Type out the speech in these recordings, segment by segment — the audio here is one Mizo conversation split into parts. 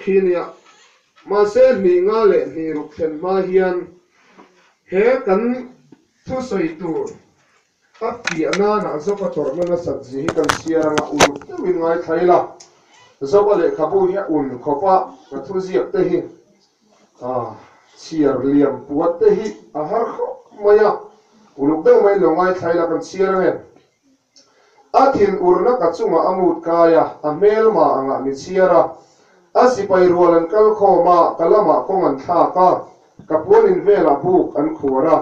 khi nia. Mahse hnih nga leh hnih ruk thlen hma hian he kan thusawi tur a piah nanah Zopa tawrhna nasat zia hi kan chhiar anga uluk deuhin ngaithla ila. Zopa lehkhabu hi a un khawp a, ka thuziak te hi chhiar liam puat te hi a har khawp mai a, uluk deuh maiin lo ngaithla ila kan chhiar ange. A thin urna ka chungah a mut kai a, a hmelma angah mi chhiar a. A sipai rual an kal khawm a, ka lamah kawng an thlak a, ka puanin velah buk an khuar a.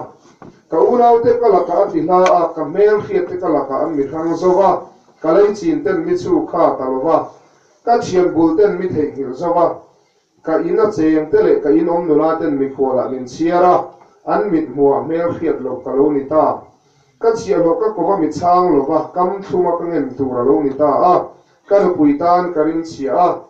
Ka unaute ka lakah a ti hla a, ka hmel hriatte ka lakah an mi hrang zo va, ka leichin ten mi chu kha ta lo va, ka thian bul ten mi theihnghilh zo va. Ka in a cheng te leh ka in awm nula ten mikhualah min chhiar a, an mit hmuhah hmel hriat loh ka lo ni ta. Ka chhiahhlawh ka kova mi chhang lo va, kam thluma ka ngen tur a lo ni ta a, ka nupui tan ka ring chhia a,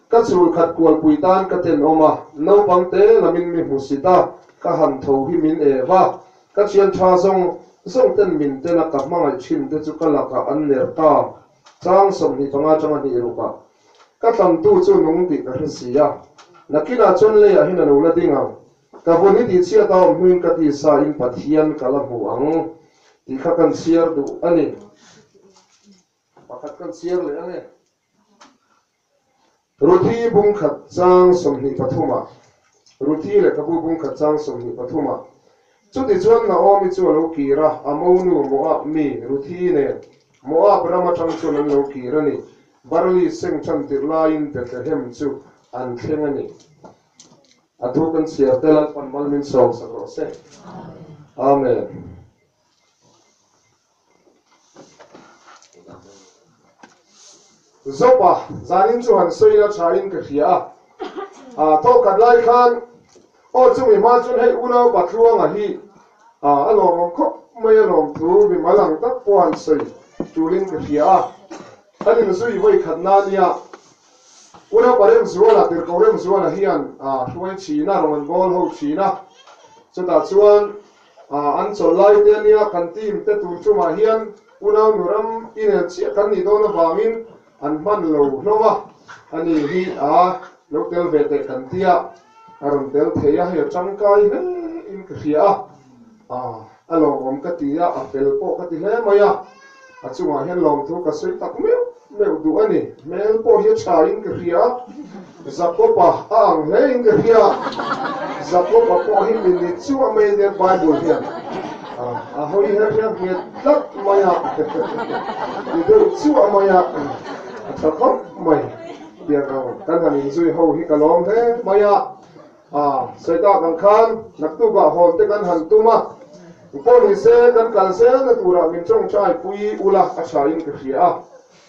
ka chhul khat kualpui tan ka tenawm a, naupang te lamin mi hmusit a, ka han tho hi min ev a, ka thian tha zawng zawng ten min ten a, ka hmangaih thin te chu ka lakah an ner ta. Chang 25 atanga hnih rukah. Ka tlantu chu nung tih ka hre si a, nakinah chuan leiah hian a lo la ding ang. Ka vun hi tihchhiat a awm hnuin ka tisa in Pathian ka la hmu ang tih kha kan chhiar duh a ni. Pakhat kan chhiar leh ang e. Ruthi bungkhat chang 23 ah Ruthi lehkhabu bungkhat chang 23 ah Chutichuan Naomi chu a lo kir a, a monu Moab mi Ruthi nen Moab ram atang chuan an lo kir a ni. Barley seng tan tirh laiin Bethlehem chu an thleng a ni. A thu kan chhiar te Lalpan mal min sawm sak rawh se. Amen. Zopa, zanin chu han sawi ila tha in ka hria a. A thawkhat lai khan aw chumi hma chuan hei unau Patluanga hi a a lawmawm khawp mai a lawm thu mimal ang tak pawh han sawi tulin ka hria a. Kan inzui vawi khat na nia Unau Paremzuala, Tirhkoh Remzuala hian a hruai thin a, rawn bawl ho thin a. Chutah chuan an chawlh lai te ania kan team te tun tumah hian unau nu ram inel chiah kan nih dawn avangin an hman lo hlawm a, ani hi a lo tel ve teh kan tia a rawn tel thei a, hei a tangkai hle in ka hria a, a lawmawm ka ti a, a fel pawh ka ti hle mai a. A chungah hian lawmthu ka sawi tak meuh meuh duh a ni. Hmel pawh hi a tha in ka hria. Jakob-a a ang hle in ka hria. Jakob-a pawh hi mi ni chuah mai nia Bible hian a hawi her hian nghet tlat mai a, ni deuh chuah mai a, a tha khawp mai. Tiang ang kan han inzui ho hi ka lawm hle mai a. A sawi tak ang khan naktukah hawn te kan han tum a, pawh ni se kan kal zelna turah min tawngtai pui ula a tha in ka hria a,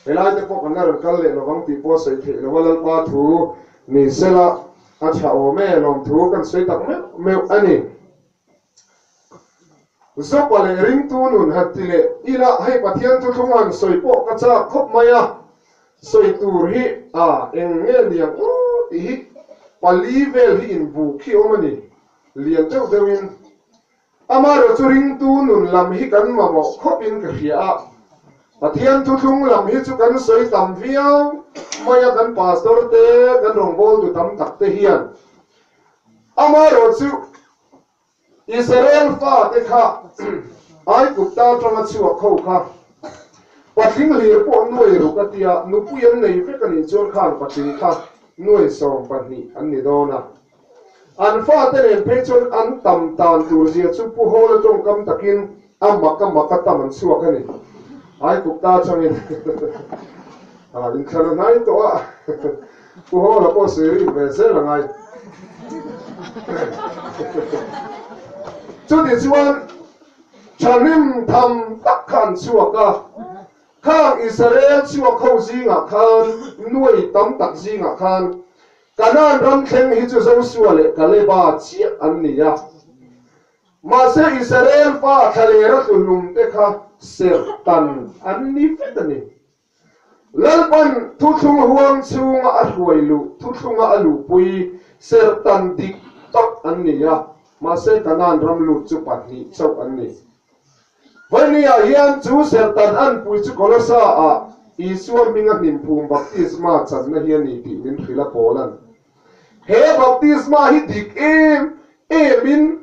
helai te pawh kan la rawn kal leh lovang tih pawh sawi theih lo a, Lalpa thu ni sela a tha awm e lawmthu kan sawi tak meuh meuh a ni. Zopa leh ringtu nun han ti leh ila hei Pathian thuthlung han sawi pawh ka chak khawp mai a, sawi tur hi a eng nge niang aw tih hi pali vel hi inbuk hi awm a ni lian deuh deuhin. Amaherawhchu ringtu nun lam hi kan mamawh khawpin ka hria a, Pathian thuthlung lam hi chu kan sawi tam viau mai a kan pastor te kan rawngbawltu tam tak te hian. Amaherawhchu Israel fate kha Aigupta atanga chhuak ho kha patling hlir pawh nuai ruk a tia, nupui an nei vek a nih chuan khan patling kha nuai 12 an ni dawn a. An fate nen phei chuan an tam tan tur zia chu Pu Hawla tawngkam takin a mak a mak a tam an chhuak a ni. Aigupta atangin inthlan a hnai tawh a. Pu Hawla pawh sawi rik ve zel a ngai. Chutichuan, thahnem tham tak kha an chhuak a, khang Israel chhuak ho zingah khan, nuai tam tak zingah khan, Kanaan ram thleng hi chu Josua leh Kaleba chiah an ni a. Mahse, Israel fa thlalera tluhlum te kha serhtan an ni vek a ni. Lalpan thuthlung huang chhunga a hruai luh, thuthlunga a luhpui serhtan dik tak an ni a, mahse Kanaan ram lut chu pahnih chauh an ni. Vawinia hian chu serhtan anpui chu Kolosa-ah. Isua hminga hnimphum baptisma channa hi a ni tih min hrilh a Paula'n. He baptisma hi dik em emin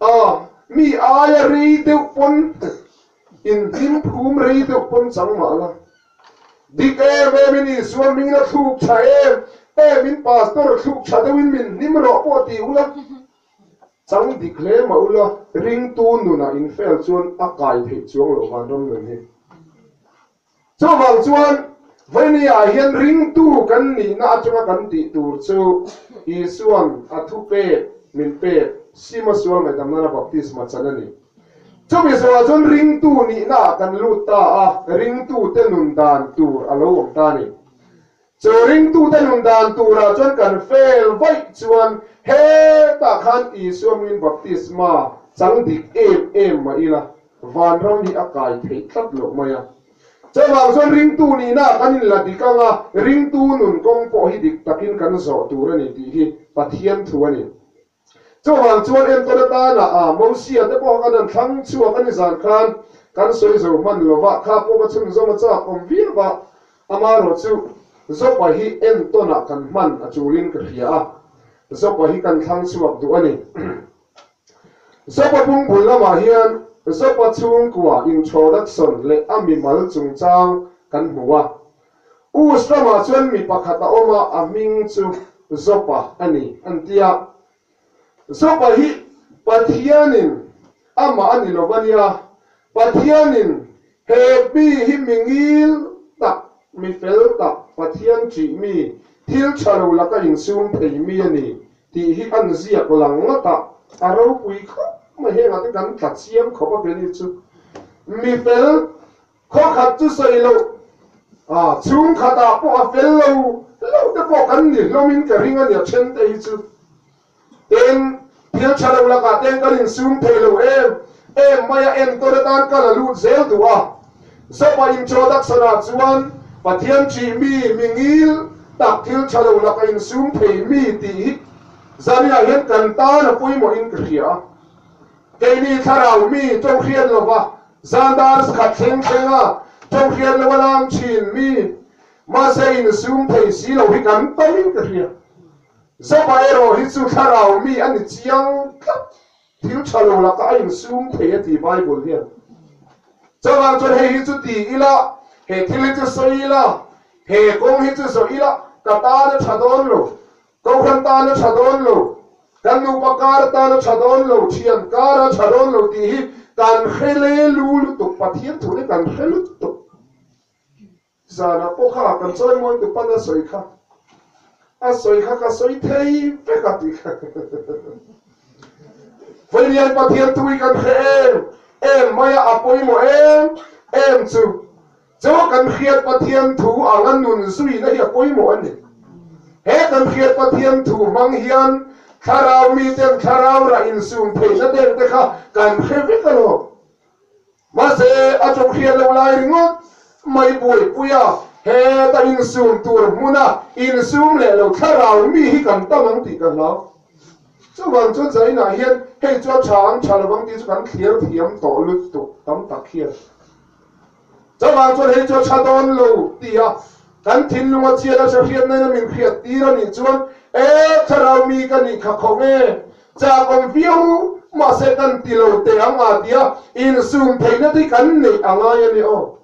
a mi aia rei deuh pawn inhnimphum rei deuh pawn chang mah la. Dik em emin Isua hmingin a thluk tha em emin Pastor thluk tha deuhin min hnim rawh pawh ti ula. Chang dik hle mah ula, ringtu nunah infel chuan a kai theih chuang loh vanram nun hi. Chuvang chuan, Vawinia hian ringtu kan nihna atanga kan tih tur chu Isua'n a thupek min pek sima sual ngaihdam nana baptisma chan a ni. Chumi zawhah chuan ringtu nihnaah kan lut ta a, ringtute nun dan tur a lo awm ta a ni. Chu ringtute nun dan turah chuan kan fel vaih chuan hetah khan Isua hmingin baptisma chang dik em em mah ila, vanram hi a kai theih tlat loh mai a. Chuvang chuan ringtu nihna kan inla dik ang a, ringtu nun kawng pawh hi dik takin kan zawh tur a ni tih hi Pathian thu a ni. Chuvang chuan entawn atana a Mosia te pawh kan han thlang chhuak a ni zan khan kan sawi zo hman lo va, kha pawh ka chhunzawm a chak awm viau va, amaherawh chu Zopa hi entawnah kan hman a chulin ka hria a, Zopa hi kan thlang chhuak duh a ni. Zopa bungbul lamah hian Zopa chhungkua introduction leh a mimal chungchang kan hmu a. Us ramah chuan mi pakhat a awm a, a hming chu Zopa a ni, an ti a. Zopa hi Pathianin amah a ni lo va nia, Pathianin he mi hi mi ngil tak, mi fel tak, Pathian ṭih mi, thil ṭha lo laka insum thei mi a ni tih hi an ziak lang ngat a, a ropui khawp mai. Hengah te kan tla chiang khawp a Benny chu mi fel Khawkhat chu sawi loh a, chhungkhatah pawh a fel lo lo te pawh kan ni hlawmin ka ring a nia then te hi chu. Tin, thil tha lo lakah ten kan insum thei lo em em mai a, enkawl atan ka la lut zel duh a. Zopa introduction-ah chuan Pathian ṭih mi, mi ngil tak thil tha lo laka insum thei mi tih hi zaniah hian kan tan a pawimawhin ka hria a. Keini thlarau mi tawng hriat lova zan dar khat thleng thlenga tawng hriat lo a lam thin mi mahse insum thei si lo hi kan tamin ka hria. Zopa erawh hi chu thlarau mi a ni chiang tlat, thil tha lo lakah a insum thei a ti Bible hian. Chuvang chuan hei hi chu ti ila, he thil hi chu sawi ila, he kawng hi chu zawh ila ka tan a tha dawn lo. Kohhran tan a tha dawn lo, kan nupa kar tan a tha dawn lo, thian kar a tha dawn lo tih hi kan hre le lu lutuk, Pathian thu hi kan hre lutuk. Zanah pawh kha kan chawimawi tu pan a sawi kha, a sawi kha ka sawi thei vek a tih kha. Vawiin Pathian thu hi kan hre em em mai a, a pawimawh em em chu. Chu kan hriat Pathian thu anga nun zuina hi a pawimawh a ni. He kan hriat Pathian thu hmang hian thlarau miten thlarau rah insum theihna deng te kha kan hre vek alawm. Mahse, a chawk hriat loh lai ringawt mai buaipui a, heta insum tur hmuna insum leh lo thlarau mi hi kan tam ang tih ka hlau. Chuvang chuan Zainah hian hei chu a tha ang tha lovang tih chu kan thlir thiam tawh lutuk tam tak hian. Chuvang chuan hei chu a tha dawn lo ti a, kan thinlung a chhiat a hriatna in a min hriat tir a nih chuan e thlarau mi ka nih kha kho nge chak awm viau mahse kan ti lo teh ang a tia insum theihna te hi kan neih a ngai a ni aw.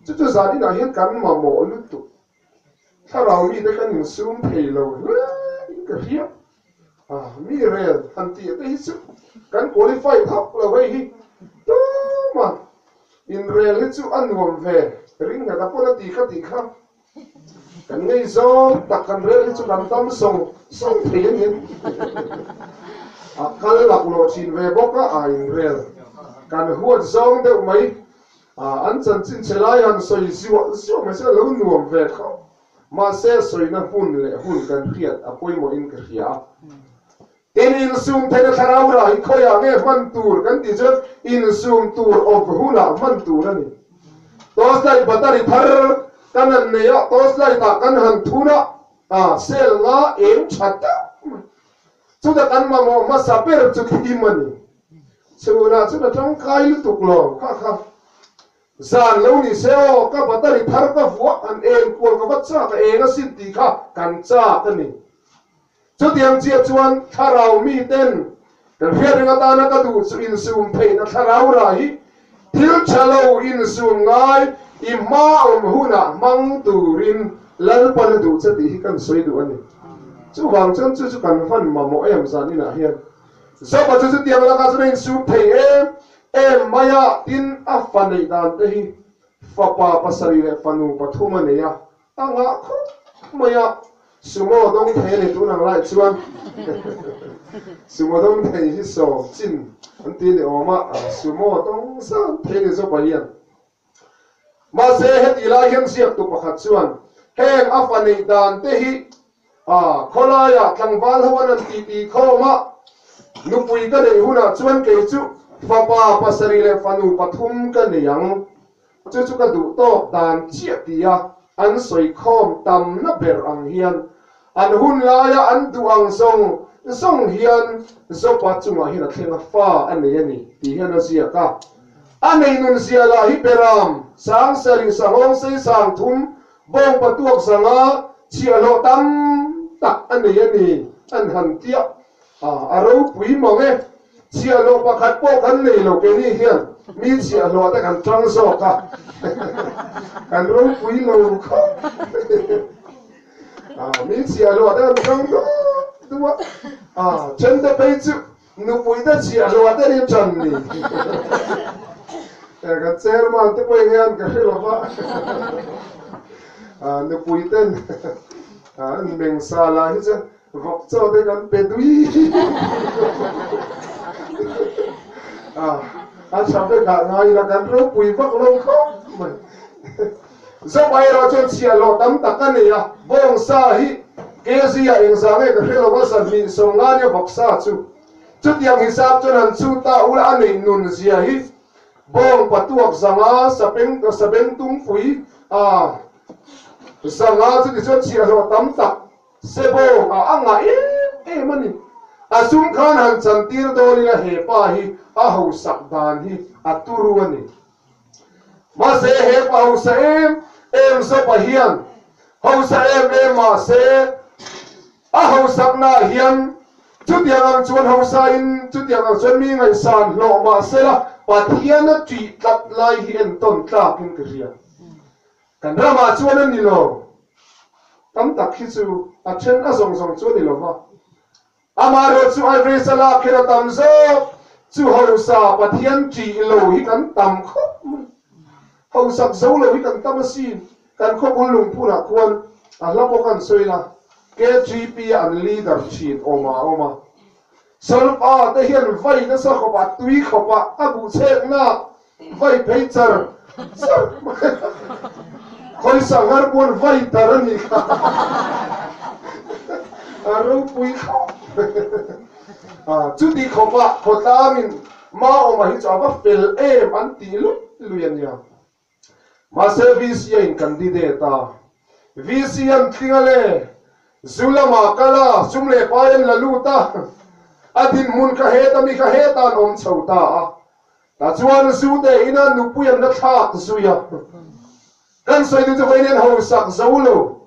Chu chu zan inah hian kan mamawh lutuk. Thlarau mite kan insum thei lo hle in ka hria. Mi rel han tih te hi chu kan qualify thak lo hei hi tuma inrel hi chu a nuam ve ring nghet a pawn a ti kha tih kha kan ngei zawng tak kan rel hi chu kan dam sawng sawng thei a ni a kal laklawh thin ve bawk a a inrel kan huat zawng deuh mai an chanchin che lai han sawi zuah zuah mai se lo nuam ve khawp. Mahse, sawina hmun leh hun kan hriat a pawimawhin ka hria a. Tin, insum theihna thlarau rah hi khawiah nge hman tur kan tih chuan insum tur awp hunah hman tur a ni. Torchlight battery thar kan han nei a, torchlight ah kan han thun a, a cell nga eng tha deuh mai. Chutah kan mamawh hmasa ber chu thim a ni. Chhunah chuan a tangkai lutuk lo kha kha. Zan lo ni se aw, ka battery thar ka vuah an en kual ka va chak a eng asin tih kha kan chak a ni. Chutiang chiah chuan thlarau miten kan hriat reng atana ka duh chu insum theihna thlarau rah hi thil tha lo insum ngai i hma awm hunah hmang turin Lalpan a duh che tih hi kan sawi duh a ni. Chuvang chuan chu chu kan van mamawh em zan inah hian. Zopa chu chutiang lakah chuan a insum thei em em mai a, tin a fa neih dan te hi fapa pasarih leh fanu pathum a nei a, A ngah khawp mai a, sumo dawng thei a ni tun ang lai chuan sumo dawng thei hi sawm chin an ti ni awm a, sumo dawng zan thei a ni zawk hian. Mahse heti lai hian ziaktu pakhat chuan heng a fa neih dan te hi khawlaiah tlangval ho an an titi khawm a, nupui ka neih hunah chuan kei chu fapa pasarih leh fanu pathum ka nei ang. Chu chu ka duh tawk dan chiah tia an sawi khawm tamna ber ang hian an hun laia an duh ang zawng zawng hian Zopa chungah hian a thleng a fa a nei a ni tih hian a ziak a. A nei nun zia lah hi Beram, Sangsarih, Sahawng, Seisangthum, Bawngpa tuak zanga chhiahhlawh tam tak a nei a ni an han tia. A ropui mang e. Chhiahhlawh pakhat pawh kan nei lo keini hian mi chhiahhlawh te kan tang zawk a, kan ropui lo khawp. Mi chhiahhlawh te kan tang dup dup a, then te phei chu nupui te chhiahhlawh te rin tan ni. Kan chairman te pawh hian ka hre lo va, nupui ten an meng sa lah hi chuan Vawk chaw te kan pe tui a, a tha vek ah ngai ila kan ropui vak lo khawp mai. Zopa erawh chuan chhiahhlawh tam tak a nei a, bawngsa hi kg ah engzah nge ka hre lo a, zahnih sawmnga nia vawksa chu. Chutiang hisap chuan han chhut ta ula a neih nun zia hi bawng patuak zanga sapeng sabengtungpui a zanga chutichuan chhiahhlawh tam tak Sebawng a a ngah em em a ni. A sum khan han chantir dawn ila he pa hi a hausak dan hi a turu a ni. Mahse he pa hausa em em Zopa hian hausa em em mahse a hausaknaah hian chutiang ang chuan hausain chutiang ang chuan mi ngaihsan hlawh mahsela Pathian a ṭih tlat lai hi entawn tlakin ka hria. Kan ramah chuan a ni lo. Tam tak hi chu a then a zawng zawng chu a ni lo va. Amaherawh chu average a lak hian a tam zawk chu hausa Pathian ṭih lo hi kan tam khawp mai. Hausak zo lo hi kan tam asin. Kan khawbul lungphunah khuan a hla pawh kan sawi la, KGP a an leader ṭhin awm a awm a. Solfa te hian vai nasa khawpah tui khawpah a buh chhekna Vai phei char char mai a, khawi sanghar pawn vai tar a nih kha, a ropui khawp a, chuti khawpah khawtlangin Maawma hi chu a va fel em an tih luih luih a nia. Mahse VC a in candidate a, VC an tling a le, zu lamah kal a, sum leh pai an la lut a, a dinhmun kha heta mi kha heta an awm chho ta a, Tah chuan Zute ina nupui an la thlak zui a, kan sawi duh chu vawiin hian hausak zo lo,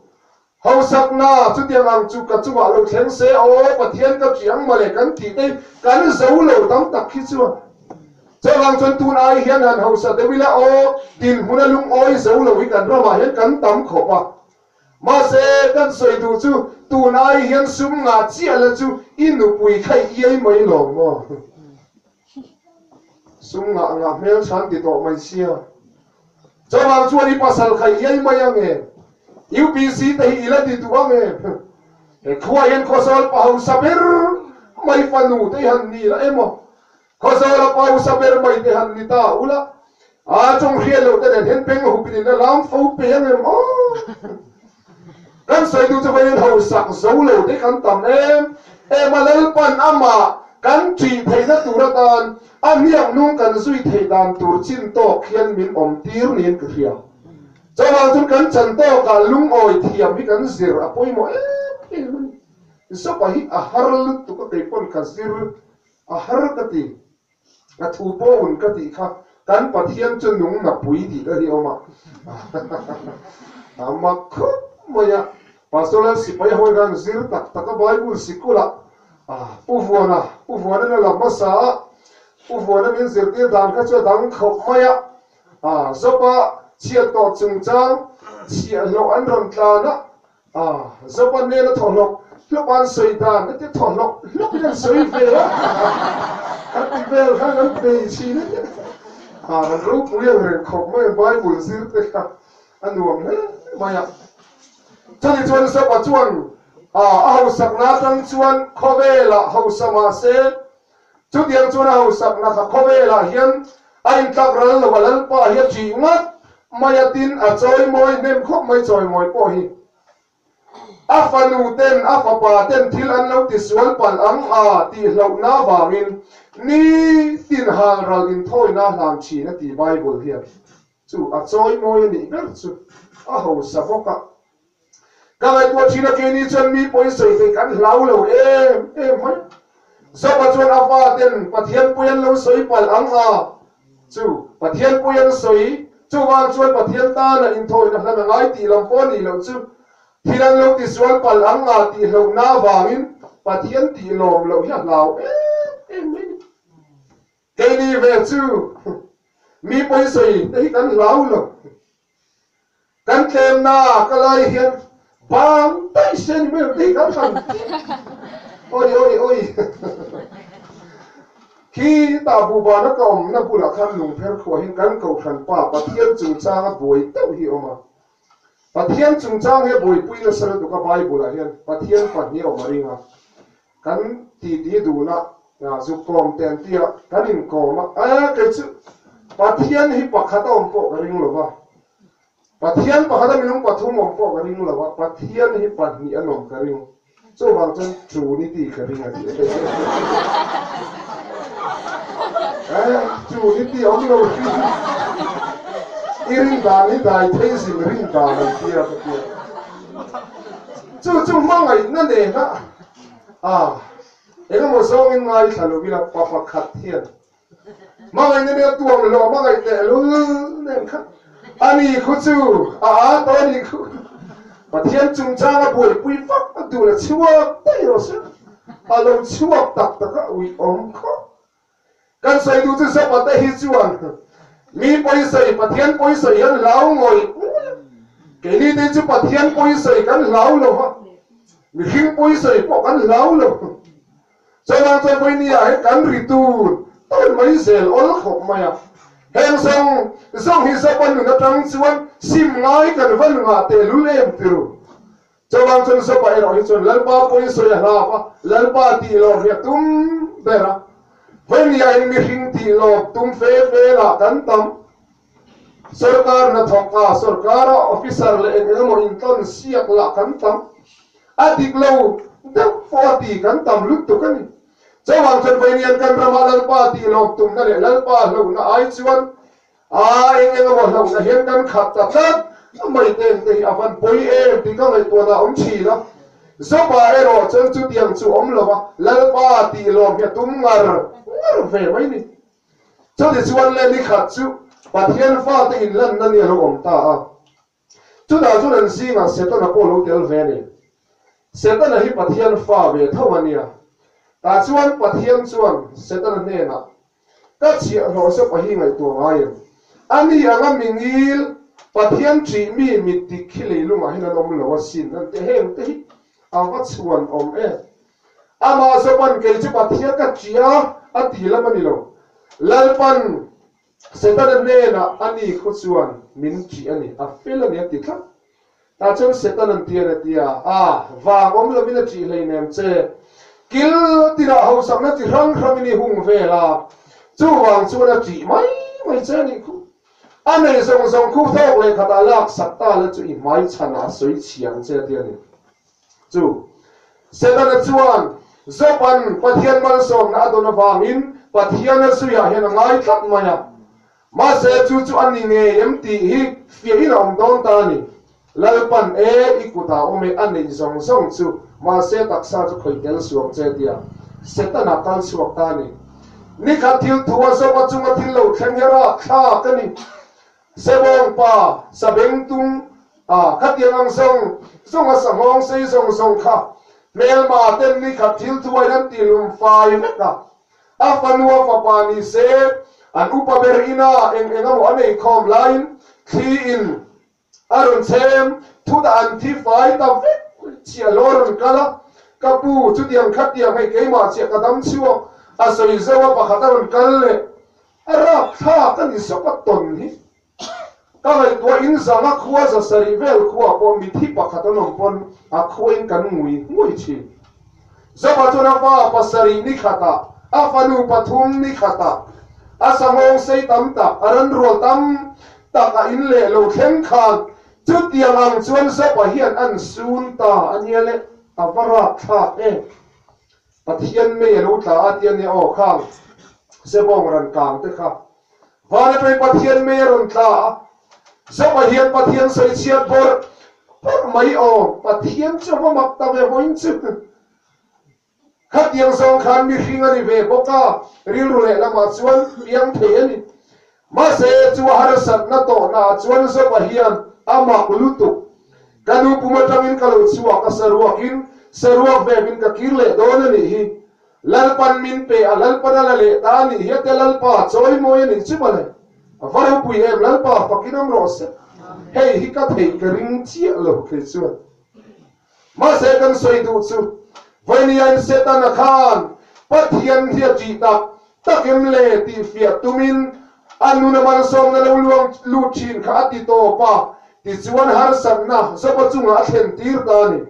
hausakna chutiang ang chu ka chungah lo thleng se aw Pathian ka chiang mawle kan tih te hi kan zo lo tam tak hi chuan chuvang chuan tun ai hian han hausa deuh ila aw dinhmuna lungawi zo lo hi kan ramah hian kan tam khawp a, mahse kan sawi duh chu tun ai hian sum ngah chiah la chu i nupui kha i iai mai lo maw? Sum ngah ngah hmel chhan ti tawh mai sia. Chuvang chuan i pasal kha i ei mai ang em? UPC te hi i la ti duh ang em? He khua hian Khawzawl pa hausa ber mai fanu te hi han ni la emaw? Khawzawla pa hausa ber mai te han ni ta ula, a chawng hriat loh te nen hian beng hupin in la lam fo pe ang em aw? Kan sawi duh chu vawiin hausak zo lo te kan tam em em a, Lalpan amah kan ṭih theihna tur atan a hniak nung kan zui theih dan tur chin tawk hian min awm tir niin ka hria. Chuvang chuan kan chan tawkah lungawi thiam hi kan zir a pawimawh em em a ni. Zopa hi a har lutuk a kei pawn ka zir a har ka ti. A thu pawh un ka tih kha. Kan Pathian chu nung na pui tih te hi a awm a. A mak khawp mai a. Pastor Lal sipai ho hian zir tak tak a Bible sikul ah Pu Vuana, Pu Vuana na la hmasa a, Pu Vuana min zirtir dan kha chu a dang khawp mai a. Zopa chhiat tawh chungchang chhiahhlawh an rawn tlan a. A, Zopa nena thaw hlawk hlawk an sawi dan a ti thaw hlawk hlawk in an sawi ve a, a ti vel khan an bei thin a nia. A, an ropui ang reng khawp mai a, Bible zir te kha a nuam hle mai a. Chutih chuan Zopa chuan a, a hausakna atang chuan khawvelah hausa mahse, chutiang chuan a hausakna kha khawvelah hian a intlak ral lo a, Lalpa hi a ṭih ngat mai a tin a chawimawi hnem khawp mai chawimawi pawh hi a fanu ten a fapa ten thil an lo tisual palh ang a tih hlauhna avangin ni tin hal ral inthawina hlan thin a ti Bible hian chu a chawimawi a nih ber chu a hausa bawk a. Ka ngaihtuah thin a keini chuan mi pawi sawi theih kan hlau lo em em mai. Zopa chuan a fa ten Pathian pawi an lo sawi palh ang a, chu Pathian pawi an sawi, chuvang chuan Pathian tana inthawina hlan a ngai tih lam pawh a nih loh chu thil an lo tisual palh ang a tih hlauhna avangin Pathian tih lawm loh hi a hlau em em mai ni. Keini ve chu mi pawi sawi te hi kan hlau lo. Kan tlemna ka lai hian bang daih se ni mai tih kan hran oi oi oi khi tah buhbana ka awmna bulah khan lungpher khuah hian kan kohhran pa Pathian chungchanga buai deuh hi a awm a. Pathian chungchang hi a buaipui nasa lutuk a Bible ah hian Pathian pahnih a awm a ring a. Kan titi duhna zuk kawm te an ti a, kan inkawm a, e kei chu Pathian hi pakhat a awm pawh ka ring lo va, Pathian pakhat a minung pathum awm pawh ka ring lo va, Pathian hi pahnih an awm ka ring, chuvang chuan Trinity ka ring a ti. E Trinity awm lo hi i rin dan hi Daitheism rin dan an tia ka tia. Chu chu hmangaihna nena a engemaw zawngin ngaithla lo ila pa pakhat hian hmangaihna nen a tuam hlawh hmangaih tehlul nen kha a ni khu chu a aa tawh a ni khu. Pathian chungchanga buaipui vak a duh la chhuak daih rawh se. A lo chhuak tak tak a uiawm khawp. Kan sawi duh chu Zapate hi chuan mi pawisawi Pathian pawisawi hian hlau ngawih ngawih a, keini te chu Pathian pawisawi kan hlau lo va, mihring pawisawi pawh kan hlau lo. Chuvang chuan vawinia hi kan ri tun tun mai zel awl khawp mai a, heng zawng zawng hi Zapa nun atang chuan sim ngai kan va nungah tehlul em tiru. Chuvang chuan Zopa erawh hi chuan Lalpa pawi sawi a hlap a, Lalpa tih lawm hi a tum ber a. Vawinia in mihring tih lawm tum fe fe lah kan tam. Sorkar hnathawk a, sorkara officer leh eng eng emaw intlawn siak lah kan tam. A dik lo deuh pawh a ti kan tam lutuk a ni. Chuvang chuan vawinia kan ramah Lalpa tih lawm tumna leh Lalpa hlauhna ai chuan A eng eng emaw hlauhna hian kan khat ta tlat mai te te hi a van pawi em tih ka ngaihtuahna a awm thin a. Zopa erawh chuan chutiang chu awm lo a, Lalpa tih lawm hi a tum ngar ngar ve mai ni. Chuti chuan le nikhat chu Pathian fate inlanna ni a lo awm ta a. Chutah chuan an zingah Setana pawh lo tel ve a ni. Setana hi Pathian fa ve tho a nia. Tah chuan Pathian chuan Setana hnenah, Ka chhiahhlawh zawk a hi ngaihtuah ngai em? A ni anga mingil Pathian ṭih mi mit dik hi leilungah hian an awm lo asin an ti. Heng te hi a va chhuan awm em? Amah zawpan kei chu Pathian ka ṭih a, a ti lam a ni lo. Lalpan Setana hnenah a ni khu chuan min ṭih a ni, a fel a ni a ti tlat. Tah chuan Setana'n tian a ti a, A, vang awm lovin a ṭih hleinem che. Kil tinah hausakna chi hrang hrangin i hung vel a, chuvang chuan a ṭih mai mai che a nih khu. A nei zawng zawng khu thawk leh khatah laksak ta la chu i hmai chhanah a sawi chhiang che a ti a ni. Chu Setana chuan Job-a'n Pathian malsawmna a dawn avangin Pathian a zuiah hian a ngai tlat mai a. Mahse, chu chu a ni ngei em tih hi fiahin a awm dawn ta a ni. Lalpan e, i kutah awm e, a neih zawng zawng chu, mahse taksa chu khawih tel suang che tia Setana kal chhuak ta a ni. Nikhat thil thu a zawk a chunga thil lo thleng hi rapthlak a ni. Sebawng pa, sabengtung a, khatiang ang zawng zawng a sanghawng sei zawng zawng kha hmelma ten nikhat thil thu a in an ti lum fai vek a. A fanu a fapa ni se, an upa ber ina eng eng emaw a nei khawm laiin thli in A rawn chhem, thutah an thi fai ta vek chiah lo a rawn kal a, ka pu chutiang khatiang hei keimah chiah ka dam chhuak a sawi zo a pakhat a rawn kal leh a rapthlak a ni sawp a tawn hi ka ngaihtuah in zang a khua za sarih vel khuaah pawh mithi pakhat an awm pawn a khua in kan ngui ngui thin. Zopa chuan a fa pasarih ni khatah, a fanu pathum ni khatah, a sanghawng sei tam tak, a ranrual tam tak a in leh lo thleng khan chutiang ang chuan Zopa hian an sun ta a nia le, a va rapthlak em. Pathian mei a lo tla a tia nia aw khang Sebawng ran kang te kha. Van atangin Pathian mei a rawn tla a, Zopa hian Pathian sawi chhiat bawrh bawrh mai aw, Pathian chu a va mak ta ve vawiin chu. Khatiang zawng khan mihring a ni ve bawk a, rilru lehlamah chuan piang thei a ni. Mahse, chu a harsatna tawhnaah chuan Zopa hian a mak lutuk. Ka nu pum atangin ka lo chhuak a, saruakin saruak vekin ka kir leh dawn a nih hi. Lalpan min pe a, Lalpan a la leh ta a nih hi a tia Lalpa chawimawi a nih chu mawle. A va ropui em, Lalpa fakin awm rawh se. Hei hi ka theih ka ring chiah lo kei chuan. Mahse kan sawi duh chu Vawinia in Setana khan Pathian hi a ṭih tak tak em le tih fiah tumin a nuna malsawmna lo luang lut ṭhin kha a ti tawp a, tichuan harsatna Joba chungah a thlen tir ta a ni.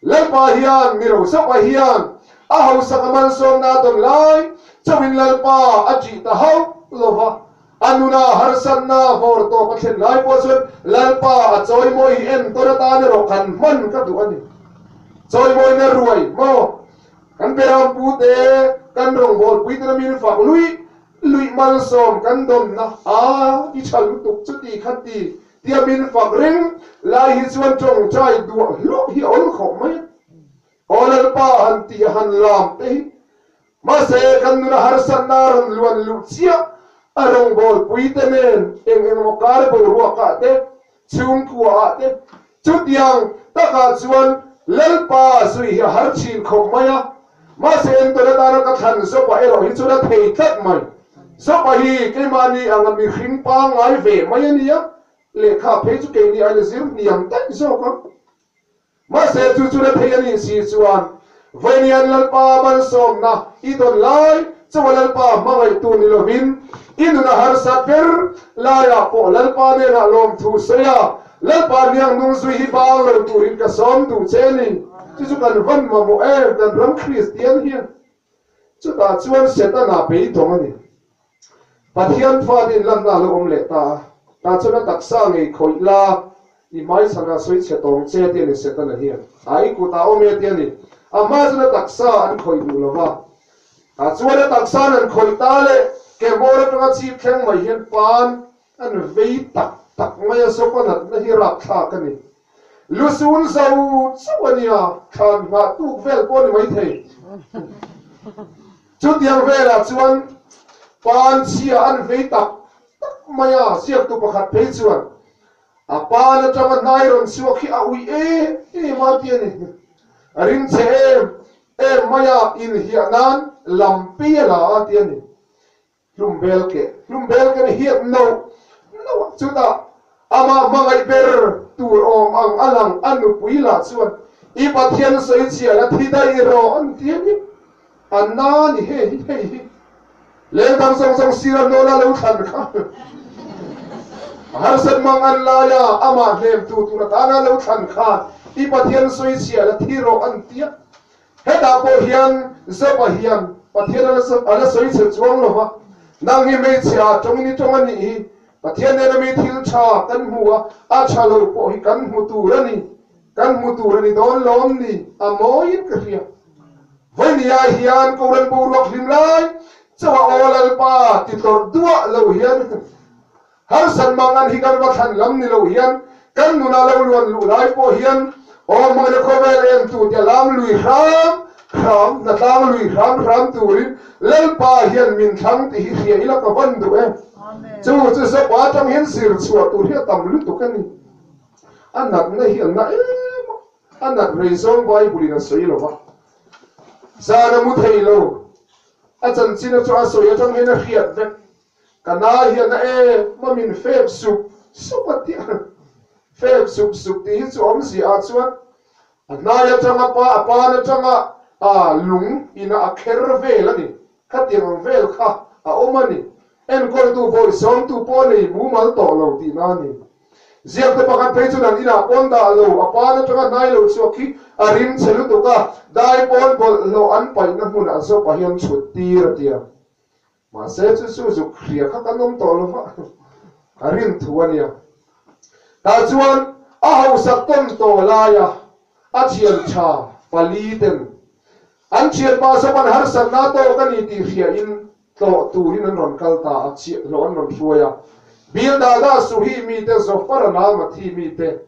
Lalpa hian mi rosopa hian a hausak a malsawmna a dawn lai chauhin Lalpa a ṭih ta hauh lo va, a nuna harsatna vawr tawp a thlen lai pawh chuan Lalpa a chawimawi hi entawn atan erawh kan hman ka duh a ni. Chawimawina ruai maw? Kan beram pute, kan rawngbawlpui tena min fak luih luih malsawm kan dawnna a i ṭha lutuk chuti khati Tia min fak reng lai hi chuan tawngtai duah hluah hi a awl khawp mai a. Aw Lalpa han tih a han lam te hi. Mahse kan nuna harsatna a rawn luan luh chiah a rawngbawlpui te nen eng eng emaw kar boruak ah te, chhungkua ah te chutiang takah chuan Lalpa zui hi a har thin khawp mai a. Mahse entawn atana ka thlan Zopa erawh hi chuan a thei tlat mai. Zopa hi keimahni anga mihring pangngai ve mai a nia, lehkha phei chu keini aina zir hniam daih zawk a. Mahse chu chu la thei a nih si chuan Vainian Lalpa malsawmna i dawn lai chauha Lalpa hmangaihtu ni lovin i nun a harsat ber laiah pawh Lalpa hnenah lawmthu sawi a, Lalpa hniang nung zui hi bang lo turin ka sawm duh che a ni. Chu chu kan van mamawh em, kan ram Kristian hian. Chutah chuan Setana beidawng a ni. Pathian fate inlanna a lo awm leh ta a, tah chuan a taksa ngei khawih la, i hmaichhan a sawi chhe tawng che ti a ni Setana hian. A i kutah awm e ti a ni. A hma chuan a taksa an khawih duh lo va. Tah chuan a taksa an khawih ta leh ke hmawr atanga chhip thleng mai hian pan An vei tak tak mai a, Zopa natna hi rapthlak a ni. Lusun zo chauh a nia, thlan nghah tuk vel pawh a ni maithei. Chutiang velah chuan pan chhia an vei tak tak mai a, ziaktu pakhat phei chuan a pan atanga hnai rawn chhuak hi a uih em em a ti a ni. A ring chhe em em mai a, inhiah nan lam pei a la a ti a ni. Hlum bel keh, hlum bel kan hiat no no a, chutah amah hmangaih ber tur awm ang a lang a nupui lah chuan i Pathian sawi chhia la thi daih rawh an ti a ni. A na ni hei hi hei hi leng dang zawng zawng sir a hnawl a lo thlan kha a harsat mang an lai a, amah hnem tu tur atana lo thlan khan i Pathian sawi chhia la thi rawh an ti a. Hetah pawh hian Zopa hian Pathian a la sawi chhe chuang lo va, Nang hi hmeichhia ah tawngin i tawng a nih hi, Pathian nena mi thil tha kan hmu a, a tha lo pawh hi kan hmu tur a ni, kan hmu tur a ni dawn lawm ni, a mawiin ka hria. Vawinia hian Koran boruak hlim lai chauha Aw Lalpa ti tlawrh duah lo hian Harsat mangan hi kan va thlan lam ni lo hian kan nuna lo luan luh lai pawh hian aw hmangna khawvel em tu tia lam lui hram hram, hnatlang lui hram hram turin Lalpa hian min thlang tih hi hria ila ka van duh e. Chu chu Zopa atang hian zir chhuah tur hi a tam lutuk a ni. A natna hi a na em a, a nat rei zawng Bible in a sawi lo va. Zan a mu thei lo, a chanchina chu a sawi atang hian a hriat vek. Ka na hi a na em a, min fep sup sup a tia. Fep sup sup tih hi chu awmzia ah chuan A hnai atanga pa, a pan atanga a lung ina a kher vel a ni. Khatiang ang vel kha a awm a ni. Enkawltu bawi sawmtu pawh a nei mumal tawh lo tihna a ni. Ziakte pakhat phei chuan an inah pawn dah lo, a pan atanga hnai lo chhuak hi a rim chhe lutuk a, dai pawn bawlhhlawh an paihna hmunah zawpah hian chhut tir a tia. Mahse chu chu zuk hria kha kan awm tawh lo va, a rin thu a nia. Tah chuan a hausak tawn tawh laia a thian tha pali ten an thianpa zawk an harsatna tawk a ni tih hriain tlawh turin an rawn kal ta a, chhiahhlawh an rawn hruai a. Bildada Suhi mite, Zofara Namathi mite,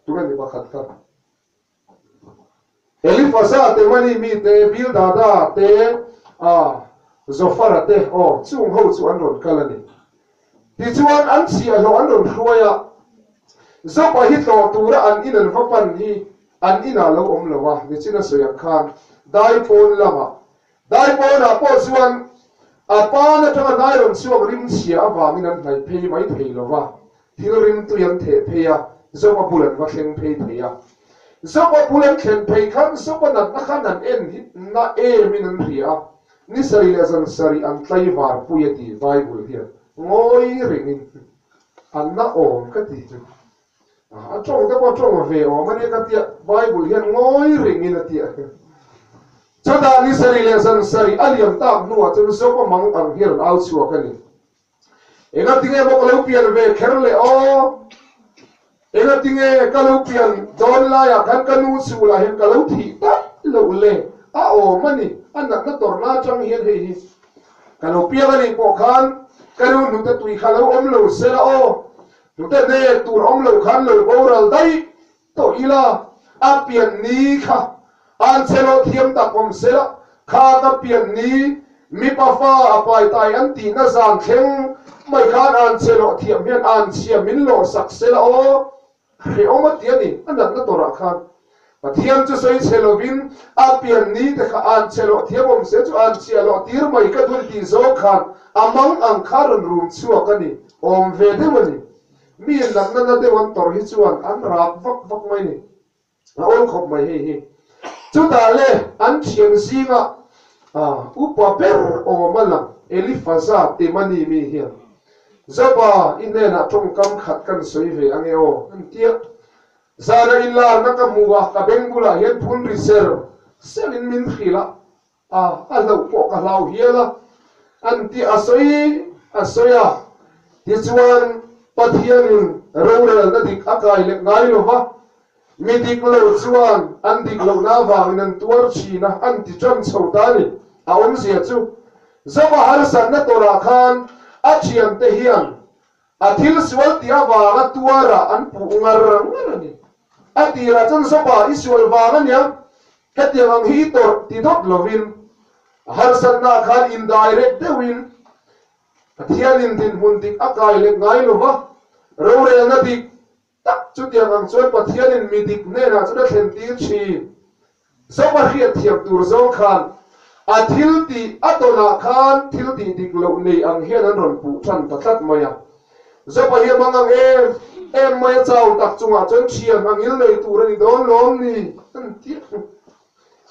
tunge ni pakhat kha? Elifaza te, Mani mi te, Bildada te, a Zofara te, aw, chung ho chu an rawn kal a ni. Tichuan, an chhiahhlawh an rawn hruai a, Jopa hi tlawh tura an in an va pan hi an inah lo awm lo a, nichin a sawi ang khan daipawn lamah. Daipawnah pawh chuan a pan atanga hnai rawn chhuak rimchhia avangin an hnaih phei mai thei lo va, Thil ringtui an theh phei a, Zopa bul an va thleng phei thei a. Zopa bul an thlen phei khan Zopa natna khan an en hi na emin an hria a, ni sarih leh zan sarih an tlaivar pui a ti Bible hian ngawi rengin an na awm ka ti. A tawng te pawh a tawng ve awm a nia ka tia Bible hian ngawi rengin a tia. Chutah ni sarih leh zan sarih a liam tak hnuah chuan Zopa mang ang hian an au chhuak a ni. Engatinge maw ka lo pian ve kher le aw? Engatinge ka lo pian dawn laiah khan ka nu chhulah hian ka lo thih daih loh le? A awm a ni, a natna tawrhna atang hian hei hi ka lo piang a nih pawh khan ka nu hnute tui kha lo awm lo se la aw, hnute hnek tur awm lo khan lo boral daih Tawh ila, a pian ni kha an che lo thiam tak awm sela, kha ka pian ni mipa fa a pai tai an tihna zan thleng mai khan an che lo thiam hian an chhia min lawh sak sela aw, hrehawm a ti a ni, a natna tawrah khan Pathian chu sawi che lovin a pian ni te kha an che lo thiam awm se chu an chhia lawh tir mai ka dun tih zawng khan a mang ang kha rawn rum chhuak a ni, awm ve deuh a ni. Mi in natna na deuh an tawrh hi chuan an rak vak vak mai ni. A awl khawp mai hei hi. Chutah le an thian zingah upa ber awm a lang Elifaza Temani mi hian, Joba i hnenah tawngkam khat kan sawi ve ange aw, an ti a. Zana inlarna ka hmu a, ka beng bulah hian phun ri ser serin min hrilh a. A, a hlauh pawh ka hlau hial a, an ti a sawi a sawi a. Tichuan, Pathianin rorelna dik a kai leh ngai lo va, mi dik lo chuan an dik lohna avangin an tuar thin a, an ti ṭan chho ta a ni. A awmzia chu, Joba harsatna tawrah khan a thiante hian a thil sual tih avanga tuarah an puh ngar ngar a ni. A tirah chuan Joba i sual vang a nia, Hetiang ang hi i tawrh ti dawt lovin, a harsatnaah khan indirect deuhin Pathianin dinhmun dik a kai leh ngai lo va, rorelna dik tak chutiang ang chuan Pathianin mi dik hnenah chuan a thlentir thin. Zawk a hriatthiam tur zawng khan a thil tih a tawnah khan thil tih dik loh nei ang hian an rawn puh tan ta tlat mai a. Zawk a hiam ang ang em em mai a chau tak chungah chuan thian a ngil nei tur a ni dawn lawm ni an ti a.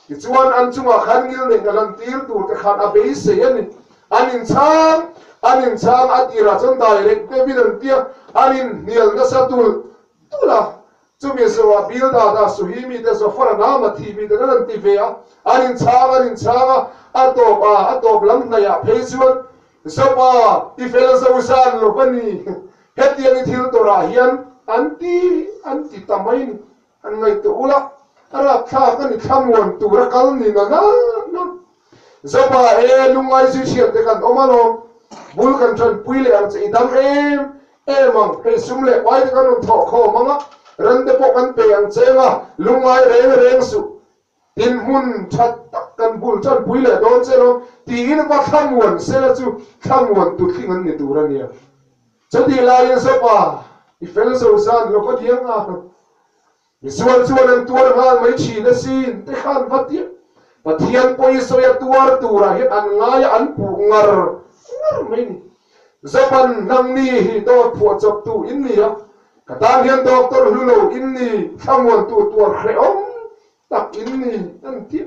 Tichuan an chungah khan ngil neihna lan tir tur te khan a beisei a ni. An inchhang an inchhang a tirah chuan direct deuhin an ti a, an inhnial nasa tulh tulh a. Chumi zawhah Bildada, Suhi mite, Zofara, Naamathi mite nan an ti ve a, an inchhang an inchhang a, a tawp a, a tawp lam hnaihah phei chuan, Zopa, i fel zo zan lo va ni, hetiang i thil tawrah hian an ti an ti ta mai ni, an ngaihtuah ula, a rapthlak a ni thlamuan tura kal ni na na na. Zopa, e, lungngai zui hriat te kan awm alawm, bul kan tanpui leh ang che i dam em em ang, hei sum leh pai te kan rawn thawh khawm ang a. Ran te pawh kan pe ang cheng a, lungngai reng reng suh. Tin hmun tha tak kan bul tanpui leh dawn che lo tiin va thlamuan sela chu thlamuan tu thling an ni tur a nia. Chutih laiin Zopa i fel zo zan lo ka diang a, misual chuan an tuar nghal mai thin asin te khan va tia. Pathian pawh i sawi a tuar turah hian an ngai a an puh ngar ngar mai ni. Zopan nangni hi dawt phuahchawp tu in ni a, Ka tan hian doctor hlu lo in ni, thlamuantu tuar hrehawm tak in ni an ti a.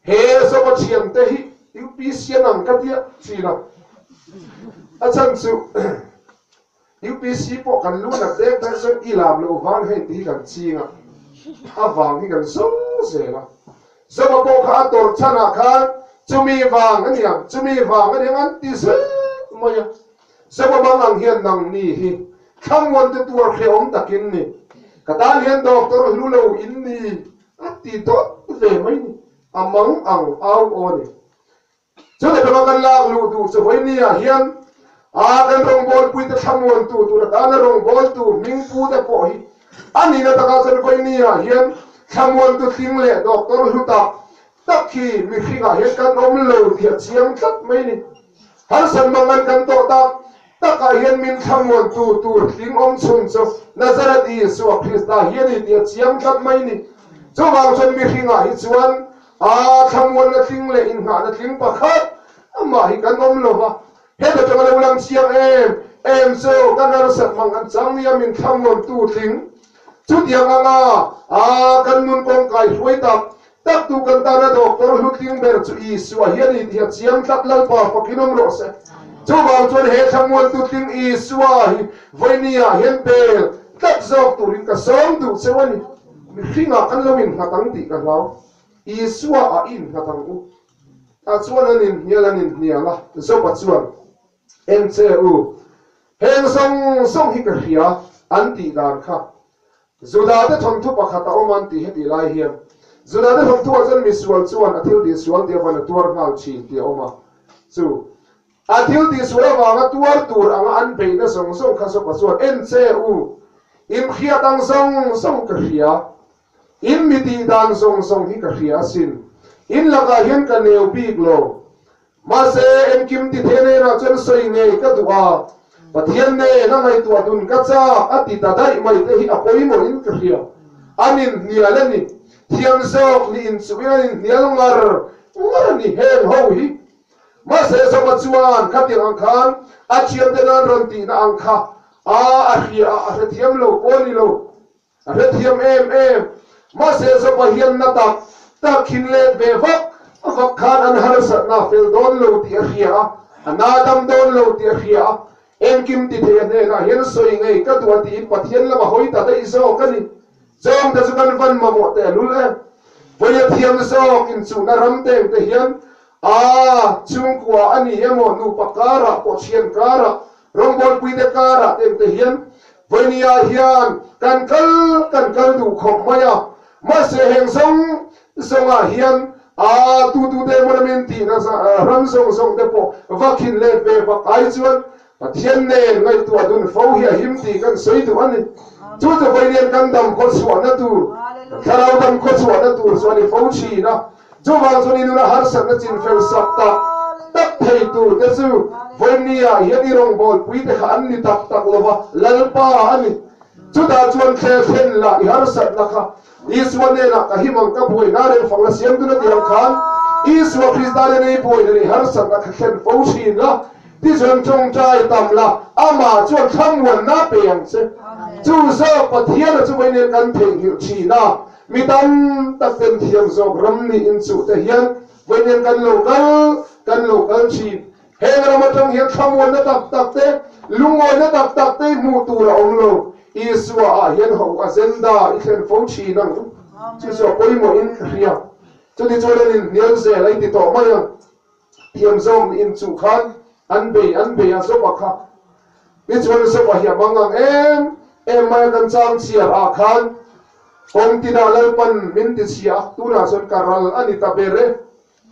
He Zopa thiante hi UPC an ang ka tia thin a, a chhan chu UPC pawh kan lu nat dek dek chuan i lam loh vang hei ti hi kan ching a, a vang hi kan zawng zel a. Zopa pawh kha a tawrh chhanah khan chumi vang a niang, chumi vang a niang an ti zel mai a. Zopa bang ang hian nang ni hi thlamuante tuar hrehawm takin ni. Ka tan hian doctor hlu lo in ni a ti dawt ve mai ni. A mang ang au aw ni. Chutah tanga kan lak luh duh chu vawinia hian a kan rawngbawlpuite thlamuantu tur atana rawngbawltu hmingpute pawh hi a nihna takah chuan vawinia hian thlamuantu tling leh doctor hlu tak tak hi mihringah hian kan awm lo tih a chiang tlat mai ni. Harsat mangan kan tawh tak takah hian min thlamuantu tur tling awm chhun chu Nazareth Isua Krista hi a ni tih a chiang tlat mai ni. Chuvang chuan mihringah hi chuan a thlamuanna tling leh inngahna tling pakhat amah hi kan awm lo va. Heta tanga lo lang chiang em em chu kan harsat mangan chang nia min thlamuantu tling chutiang anga a kan nun kawngkai hruai tak Tak tu kan tana doctor hlutling ber chu Isua hi a ni tih a chiang tlat Lalpa fakin awm rawh se. Chuvang chuan he thlamuantu tling Isua hi vawinia hian bel tlat zawk turin ka sawm duh cheu a ni. Mihringah kan lo innghat ang tih ka hlau. Isua ah i innghat ang u. Tah chuan an inhnial an inhnial a, Joba chuan, Eng che u, heng zawng zawng hi ka hria an tih dan kha Judate thawnthu pakhat a awm an tih hetih lai hian Judate thawnthuah chuan misual chuan a thil tihsual tih avan a tuar nghal thin tih a awm a. Chu a thil tihsual avanga tuar tur anga an beihna zawng zawng kha Zopa chuan en che u, in hriat ang zawng zawng ka hria, in mi tih dan zawng zawng hi ka hria asin, in lakah hian ka neu bik lo, Mahse, engkim ti thei nenah chuan sawi ngei ka duh a, Pathian nen a ngaihtuah dun ka chak a ti ta daih mai te hi a pawimawhin ka hria. An inhnial a ni. Thiam zawk ni inchuhin an inhnial ngar ngar a ni heng ho hi. Mahse, Zopa chuan khatiang ang khan a thiamte nan rawn tihna ang kha a a hria a, a hrethiam lo pawh a ni lo. A hrethiam em em. Mahse Zopa hian na tak tak khin let ve vak vak khan an harsatna fel dawn lo tih a hria a, a na dam dawn lo tih a hria a, engkim ti thei a hnenah hian sawi ngei ka duh a tiin Pathian lama hawi ta daih zawk a ni. Zawngte chu kan van mamawh teh lul em. Vawi a thiam zawk inchuhna ram teng te hian a chhungkua a ni emaw nupa karah pawh thian karah Rawngbawlpuite karah te te hian vawinia hian kan kal kan kal duh khawp mai a, mahse heng zawng zawngah hian a tutute emaw ramin tihna ram zawng zawng te pawh va khin let ve vak ai chuan Pathian nen ngaihtuah dun fo hi a him tih kan sawi duh a ni. Chu chu vawiin kan dam khawchhuahna tur, kan thlarau dam khawchhuahna tur chu a ni fo thin a. Chuvang chuan i nuna harsatna chinfel sak tak tak thei tur te chu vawinia hian i rawngbawlpui te kha an ni tak tak lo va, Lalpa a ni. Chutah chuan thlel thlen lah i harsatna kha Isua hnenah ka him ang ka buai na reng fang la siam tuna tih ang khan Isua Krista nen i buai na i harsatna kha thlen fo thin la, tichuan tawngtai tam la, amah chuan thlamuanna pe ang che. Chu zawk Pathiana chu vawiin kan theihnghilh thin a. Mi tam tak ten thiam zawk ram nih inchuh te hian vawiin kan lo kal kan lo kal thin. Heng ram atang hian thlamuanna tak tak te, lungawina tak tak te hmuh tur a awm lo. Isua ah hian ho agenda i thlen fo thin ang. Chu chu a pawimawh in ka hria. Chuti chuan an inhnial zel a i ti tawh mai ang. Thiam zawk nih inchuh khan an bei an bei a zawpa kha. Tichuan Zopa hi a mang ang em em mai a kan chang chhiar ah khan kawng tinah Lalpan min ti chhia a, tunah chuan ka ral a ni ta ber e.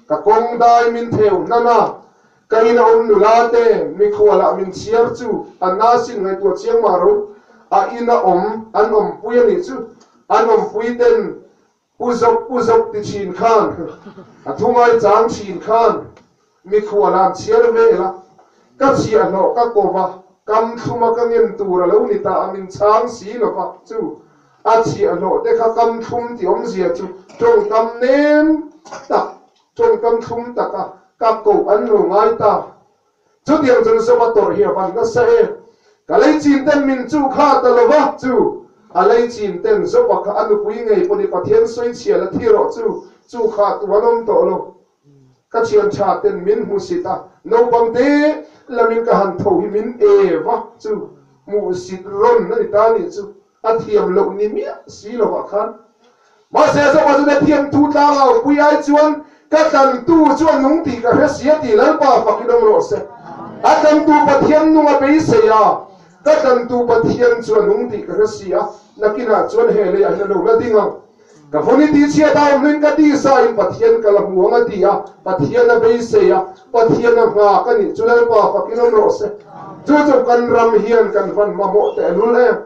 Ka kawng dai min theu hnan a, ka in a awm nula te mikhualah min chhiar chu a na sin ngaihtuah chiang mah ro. A ina awm an awmpui a nih chu. An awmpui ten Pu Zawk, Pu Zawk ti thin khan, a thu ngaichang thin khan mikhual an chhiar vel a. Ka chhiahhlawh ka ko va, kam thluma ka ngen tur a lo ni ta a, min chhang si lo va chu. A chhiahhlawh te kha kam thlum ti awmzia chu tawngkam nem tak, tawngkam thlum taka ka koh an lo ngai ta. Chutiang chuan Zoba tawrh hi a van nasa e. Ka lei chin ten min chu kha ta lo va, chu a lei chin ten Zoba kha a nupui ngei pawh ni Pathian sawi chhia la thi rawh chu, chu kha tu an awm tawh lo. Ka thian tha ten min hmusit a, naupang te lamin ka han tho hi min e va, chu hmuhsit rawn a ni ta nih chu. A thiam loh ni miah si lovah khan. Mahse Zopa chuan a thiam thu tlang au pui ai chuan ka tlantu chu a nung tih ka hre si a ti Lalpa fak in awm rawh se. A tlantu Pathian nung a beisei a, ka tlantu Pathian chu a nung tih ka hre si a, nakinah chuan he leiah hian a lo la ding ang. Ka vun i tihchhiat a awm hnuin ka tisa in Pathian ka la hmu ang a ti a, Pathian a beisei a, Pathian a nghak a nih chu Lalpa fak in awm rawh se. Chu chu kan ram hian kan van mamawh tehlul em.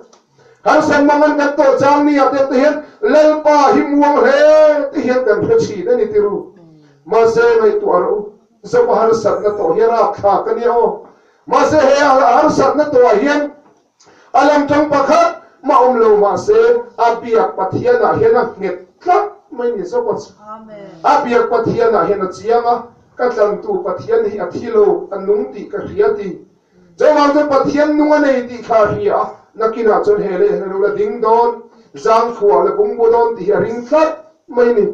Harsat mangan kan tawh chang ni ah te te hian Lalpa hi muang hle te hian kan hre thin a ni tiru. Mahse ngaihtuah rawh u, Zopa harsatna tawh hi a rakthlak a nia aw. Mahse he harsatna tawh ah hian A lamtang pakhat mah awm lo mahse a biak Pathian ah hian a nghet tlat mai ni zawk a chu. A biak Pathian ah hian a chiang a, ka tlantu Pathian hi a thi lo, a nung tih ka hria ti. Chuvang chuan Pathian nung a nei tih kha a hria a, nakinah chuan he lei hian a lo la ding dawn, zangkhuah la bungbu dawn tih hi a ring tlat mai ni.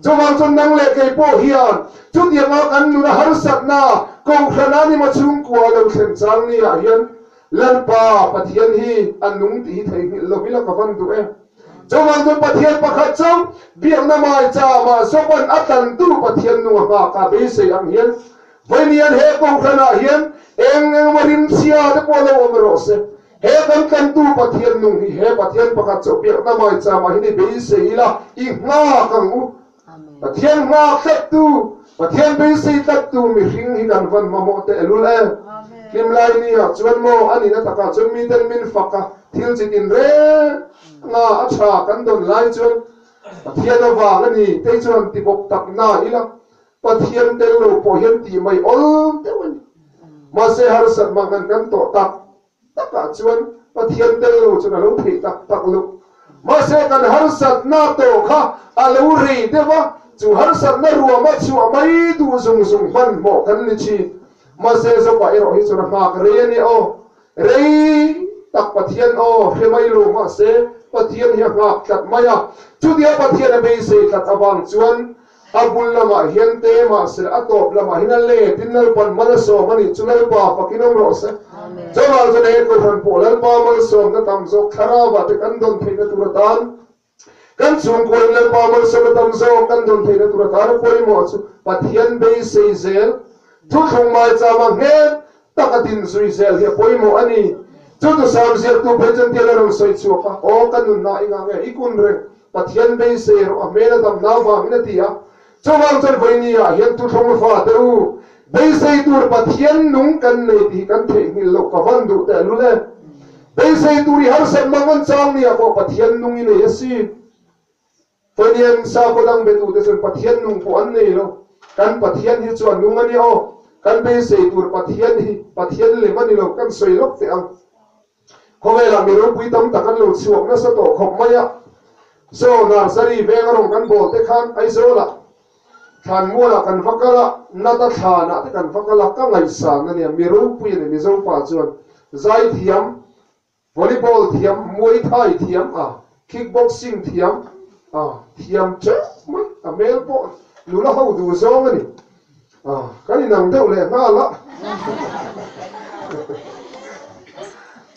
Chuvang chuan nang leh kei pawh hian chutianga kan nuna harsatna Kohhran a nima chhungkua lo thlen chang ni ah hian Lalpa Pathian hi a nung tih hi theihnghilh lo ila ka van duh e. Chuvang chuan Pathian pakhat chu biakna mai cha mah Zopan a tlantu Pathian nung a nghak a beisei ang hian vawiin he Kohhran ah hian eng engemaw rimchhia te pawh lo awm rawh se. He kan tlantu Pathian nung hi he Pathian pakhat chu biakna mai cha mah hian i beisei ila i nghak ang u. Pathian nghak tlattu, Pathian beisei tlattu mihring hi kan van mamawh tehlul e. Hlim lai ni ah chuan maw a nihna takah chuan miten min fak a, thil chi tin reng nga a tha kan dawn lai chuan Pathian avang a ni tei chuan ti bawk tak na ila Pathian tel lo pawh hian tih mai awl deuh a ni. Mahse harsat mangan kan tawh tak takah chuan Pathian tel lo chuan a lo theih tak tak loh. Mahse kan harsatna tawh kha a lo rei deuh a, chu harsatna ruama chhuah mai duh zung zung hmanhmawh kan ni thin. Mahse Zopa erawh hi chuan a nghak rei a ni aw. Rei tak Pathian aw hre mai lo mahse Pathian hi a nghak tlat mai a. Chutia Pathian a beisei tlat avang chuan A bul lamah hian te mahse a tawp lamah hian a let in Lalpan mal a sawm a nih chu Lalpa fakin awm rawh se. Chuvang chuan he Kohhran pawh Lalpa malsawmna tam zawk thlarauah te kan dawn theihna tur atan kan chhungkua in Lalpa malsawmna tam zawk kan dawn theihna tur atan a pawimawh chu Pathian beisei zel thuthlung maichama nghet tak a din zui zel hi a pawimawh a ni. Chu tu Sam ziaktu phei chuan tial a rawn sawi chhuak a, Aw ka nunna i ngah nge i kun reng? Pathian beisei erawh a hmel a damna avangin a ti a. Chuvang chuan vawiini ah hian thuthlung fate u, beisei tur Pathian nung kan nei tih hi kan theihnghilh loh ka van duh tehlul e. Beisei tur i harsat mang an chang ni ah pawh Pathian nung i nei a si. Vawiinian sakhaw dang betute chuan Pathian nung pawh an nei lo. Kan Pathian hi chu a nung a ni aw. Kan beisei tur Pathian hi Pathian lem a ni lo kan sawi lawk teh ang. Khawvelah mi ropui tam tak an lo chhuak nasa tawh khawp mai a. Saw Nursery veng a rawn kan bawl te khan Aizawlah thlanmualah kan va kal a, Nata thlanah te kan va kal a, ka ngaihsan a nia, mi ropui a ni Mizo pa chuan zaithiam, volleyball thiam, Muay Thai thiam a, kickboxing thiam a, thiam teuh mai, a hmel pawh nula ho duh zawng a ni. Ah, kan inang deuh leh nghal a.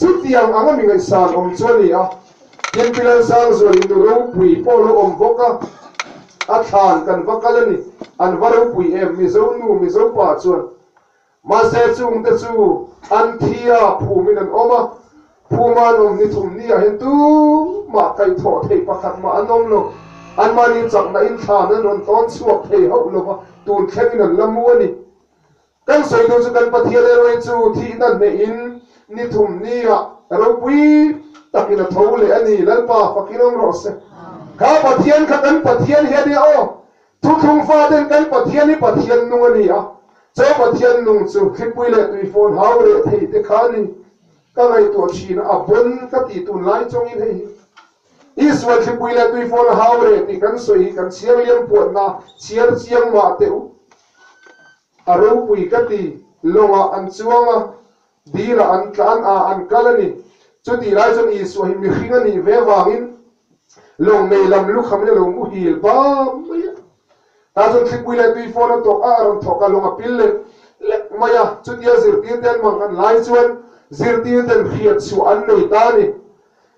Chutiang anga mi ngaihsan awm chu a ni a, Tin Pilansangzual in nu ropui pawh lo awm bawk a, a thlan kan va kal a ni, an va ropui em, Mizo nu, Mizo pa chuan. Mahse chungte chu an thi a, phumin an awm a, Phuma an awm ni thum ni ah hian tumah kaihthawh theih pakhat mah an awm lo. Anmahni chakna in thlan an rawn tawn chhuak thei hauh lo va, tun thlengin an la mu a ni. Kan sawi duh chu kan Pathian erawh hi chu thihna hnehin ni thum ni ah. Ropui takin a tho leh a ni. Lalpa fakin awm rawh se. Kha Pathian kha kan Pathian hi a nia aw. Thuthlung faten kan Pathian hi Pathian nung a ni a. Chaw Pathian nung chu thlipui leh tuifawn hau reh thei te kha a ni. Ka ngaihtuah thin a, a bon ka tih tun lai chawngin hei hi. Israel thlipui leh tuifawn hau reh tih kan sawi hi kan chhiar liam puatna chhiar chiang mah teh u. A ropui ka ti, lawngah an chuang a, dilah an tlan a, an kal a ni. Chutih lai chuan Isua hi mihring a nih ve avangin lawng nei lam lukhamin a lo muhil bam mai a. Tah chuan thlipui leh tuifawn a tawk a, a rawn thawk a, lawng a pil lek lek mai a. Chutia zirtirte an mang an lai chuan zirtirten hriat chhuah an nei ta a ni.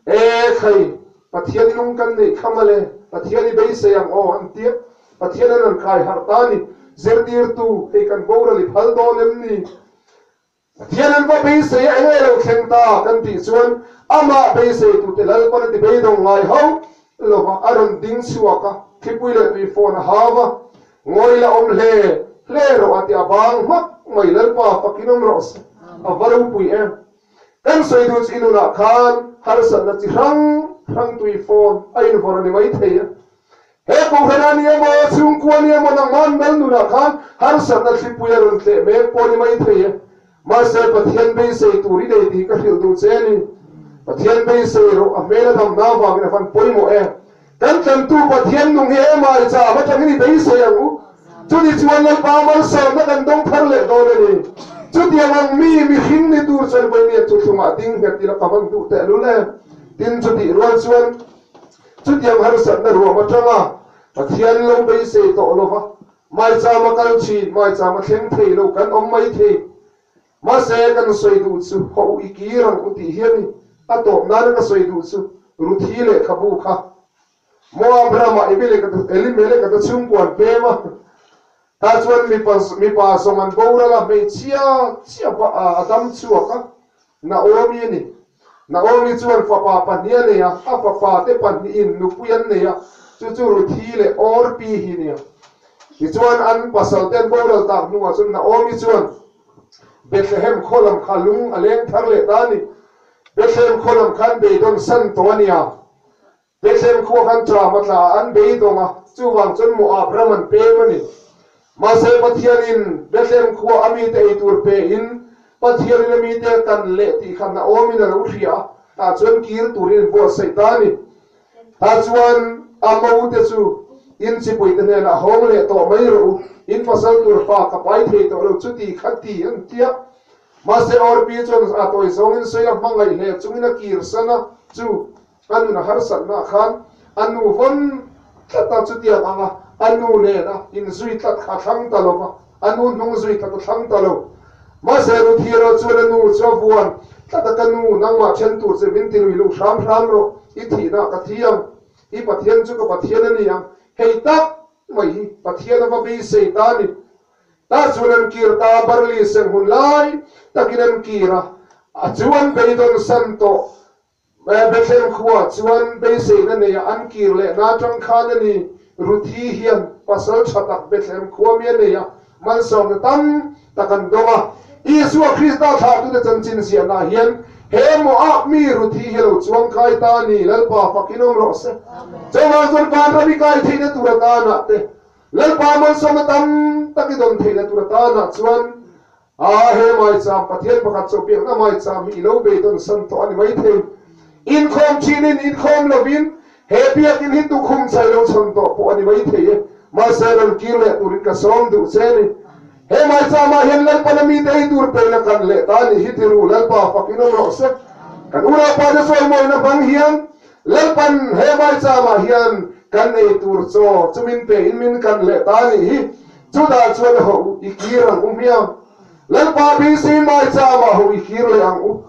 E khai, Pathian i lung kan neih kha mawle, Pathian i beisei ang aw an tia, Pathian an rawn kai harh ta a ni. Zirtirtu, hei kan boral i phal dawn em ni? Pathian an va beisei a, enge lo thleng ta kan tih chuan amah beiseitute Lalpan a ti beidawng ngai hauh lova, a rawn ding chhuak a, thlipui leh tui phone a hau a, ngawi la awm hle hle rawh a ti a bang hmak mai, Lalpa fakin awm rawh se, a va ropui em. Kan sawi duh chu i nunah khan harsatna chi hrang hrang tui phone a invawrh a ni maithei a. He kohhran a ni emaw, chhungkua a ni emaw, nangmah mel nunah khan harsatna thlipui a rawn tleh mek pawh a ni maithei e. Mahse, Pathian beisei tur i nei tih ka hrilh duh che a ni. Pathian beisei rawh, a hmel a damna avangin a van pawimawh e. Kan tlantu Pathian nung hi emai cham atangin i beisei ang u. Chuni chuan Lalpa malsawmna kan dawng thar leh dawn a ni. Chutiang ang mi mihring ni tur chuan Vawimiat chu thlungah ding nghet ila ka van duh tehlul e. Tin, chutih rual chuan chutiang harsatna ruam atanga Pathian lo beisei tawh lova maichama kal thin, maichama thleng thei lo kan awm mai thei. Mahse, kan sawi duh chu haw u i kir ang u tih hi a ni. A tawp nana ka sawi duh chu Ruthi lehkhabu kha Moab ramah Elimeleka te chhungkua an pem a, tah chuan mipa mipa zawng an boral a, hmeichhia chiah a dam chhuak a, Naomi a ni. Naomi chuan fapa pahnih a nei a, a fapa te pahnihin nupui an nei a, chu chu Ruthi leh Orpi hi a ni a. Tichuan an pasal te an boral tak hnuah chuan Naomi chuan Bethlehem khaw lam kha lung a leng thar leh ta a ni. Bethlehem khaw lam khan beidawn san tawh a nia. Bethlehem khua khan ṭam a tla a, an beidawng a, chuvang chuan Moab ram an pem a ni. Mahse Pathianin Bethlehem khua a mite ei tur pein Pathianin a mite a tan leh tih kha Naomin a lo hria a, tah chuan kir turin in buatsaih ta a ni. Tah chuan a mote chu in chipuite hnenah hawng leh tawh mai rawh u, in pasal tur fa ka pai thei tawh lo chuti kha ti an tia. Mahse Orpi chuan a tawi zawngin sawi a hmangaih hle chungin a kir san a, chu a nun a harsatna khan a nu vawn tlat a, chutiang anga a nu nena inzui tlat kha a thlang ta lo va, a nu hnung zui tlat a thlang ta lo. Mahse Ruthi erawh chuan a nu chu a vuan tlat a, Ka nu, nangmah then tur che min ti lui loh hram hram rawh, i thihna ka thi ang, i Pathian chu ka Pathian a ni ang, hei tak mai hi Pathian a va beisei ta a ni. Tah chuan an kir ta, barli seng hun lai takin an kir a, a chu an beidawn san tawh. Bethlehem khuaah chuan beiseina neia an kir lehna atang khan a ni. Ruthi hian pasal tha tak Bethlehem khua mi a nei a, malsawmna tam tak an dawng a. Isua Krista thlahtute chanchin ziahnah hian he Moab mi Ruthi hi a lo chuang kai ta a ni. Lalpa fak in awm rawh se. Chuvang chuan vanram i kai theihna tur atanah te, Lalpa malsawmna tam tak i dawn theihna tur atanah chuan A he maicham Pathian pakhat chu biakna maicham hi i lo beidawn san tawh a ni maithei. Inkhawm thinin inkhawm lovin he biakin hi tukhum chai lo chhawn tawh pawh a ni maithei e. Mahse rawn kir leh turin ka sawm duh che a ni. He maichamah hian Lalpan a mite ei tur peina kan leh ta a nih hi ti ru Lalpa fak in awm rawh se. Kan unaupa te sawimawina hmang hian Lalpan he maichamah hian kan ei tur chaw chu min pe in min kan leh ta a nih hi. Chutah chuan ho u i kir ang u hmiang. Lalpa BC maichamah ho i kir leh ang u.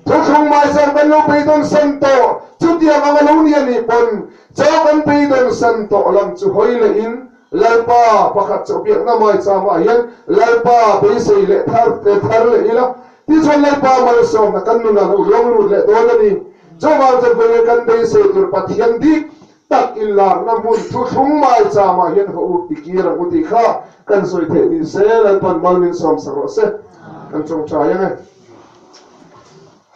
Thuthlung maicham kan lo beidawn san tawh, chutiang ang a lo ni a nih pawn chaw kan beidawn san tawh lam chu hawi leh in Lalpa pakhat chaw biakna maichamah hian Lalpa beisei leh thar thar leh ila, tichuan Lalpa malsawmna kan nunah lo luang lut leh dawn a ni. Chuvang chuan vawiin kan beisei tur Pathian dik tak inlarna hmun thuthlung maichamah hian haw u ti kir ang u tih kha kan sawi theih ni se, Lalpan mal min sawmsak rawh se, kan chawngchai ang e.